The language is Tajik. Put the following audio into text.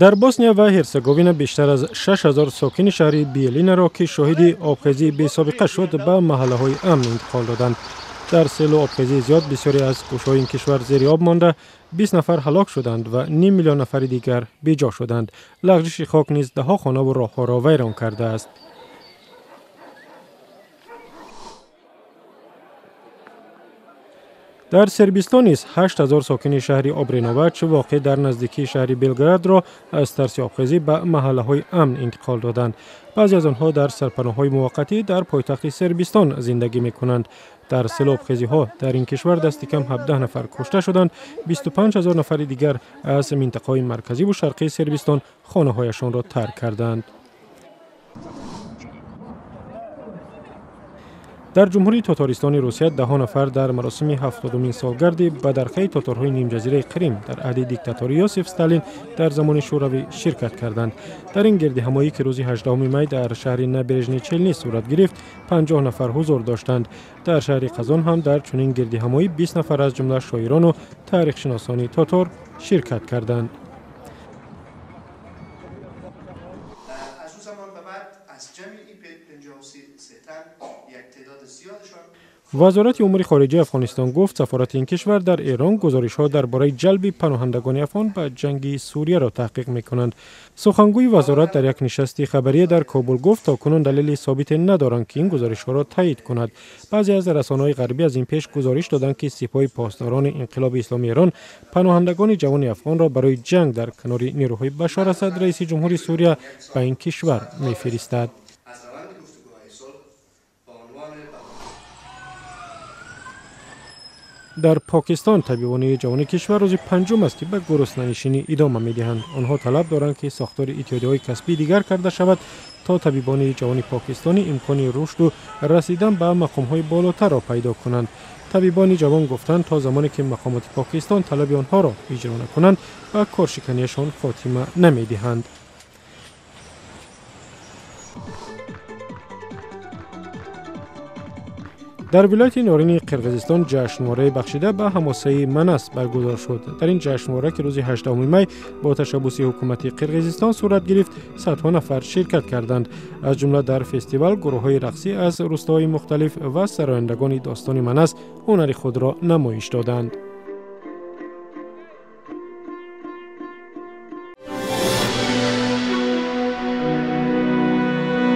Дар Босния ва Ҳерцеговина бештар аз 6000 сокини шаҳри Биелинаро, ки шоҳиди обхезии бесобиқа шуд, ба маҳаллаҳои амн интиқол доданд. Дар селу обхезии зиёд бисёре аз гӯшаҳои ин кишвар зери об монда, 20 нафар ҳалок шуданд ва ним миллион нафари дигар беҷо шуданд. Лағжиши хок низ даҳҳо хонаву роҳҳоро вайрон кардааст. Дар Сербистон низ 8000 сокини шаҳри Обреновач, воқеъ дар наздикии шаҳри Белградро, аз тарси обхезӣ ба маҳаллаҳои амн интиқол доданд. Баъзе аз онҳо дар сарпаноҳҳои муваққатӣ дар пойтахти Сербистон зиндагӣ мекунанд. Дар сел обхезиҳо дар ин кишвар дасти кам 17 нафар кушта шуданд, 25 ҳазор нафари дигар аз минтақаҳои марказиву шарқии Сербистон хонаҳояшонро тарк карданд. Дар Ҷумҳурии Тотористони Русия даҳҳо нафар дар маросими 70-умин солгарди бадарқаи тоторҳои нимҷазираи Қрим дар аҳди диктатори Ёсиф Сталин дар замони Шӯравӣ ширкат карданд. Дар ин гирдиҳамоӣ, ки рӯзи 18 май дар шаҳри Набережни Челни сурат гирифт, 50 нафар ҳузур доштанд. Дар шаҳри Қазон ҳам дар чунин гирдиҳамоӣ 20 нафар, аз ҷумла шоирону таърихшиносони тотор, ширкат карданд. Вазорати умури хориҷаи Афғонистон гуфт, сафорати ин кишвар дар Эрон гузоришҳо дар бораи ҷалби паноҳандагони афғон ба ҷанги Сурияро таҳқиқ мекунанд. Сухангӯи вазорат дар як нишасти хабарие дар Кобул гуфт, то кунун далели собите надоранд, ки ин гузоришҳоро таъид кунад. Баъзе аз расонаҳои ғарбӣ аз ин пеш гузориш доданд, ки Сипоҳи Посдорони Инқилоби Исломии Эрон паноҳандагони ҷавони афғонро барои ҷанг дар канори нерӯҳои Башар Асад, раиси ҷумҳури Сурия, ба ин кишвар мефиристад. Дар Покистон табибони ҷавони кишвар рӯзи панҷум аст, ки ба гуруснанишинӣ идома медиҳанд. Онҳо талаб доранд, ки сохтори иттиҳодияҳои касбӣ дигар карда шавад, то табибони ҷавони покистонӣ имкони рушду расидан ба мақомҳои болотарро пайдо кунанд. Табибони ҷавон гуфтанд, то замоне ки мақомоти Покистон талаби онҳоро иҷро накунанд, ба коршиканияшон хотима намедиҳанд. Дар вилояти Норини Қирғизистон ҷашнвораи бахшида ба ҳамосаи Манас баргузор шуд. Дар ин ҷашнвора, ки рӯзи 18 май бо ташаббуси ҳукумати Қирғизистон сурат гирифт, садҳо нафар ширкат карданд. Аз ҷумла дар фестивал гурӯҳҳои рақсӣ аз рӯстаҳои мухталиф ва сарояндагони достони Манас ҳунари худро намоиш доданд.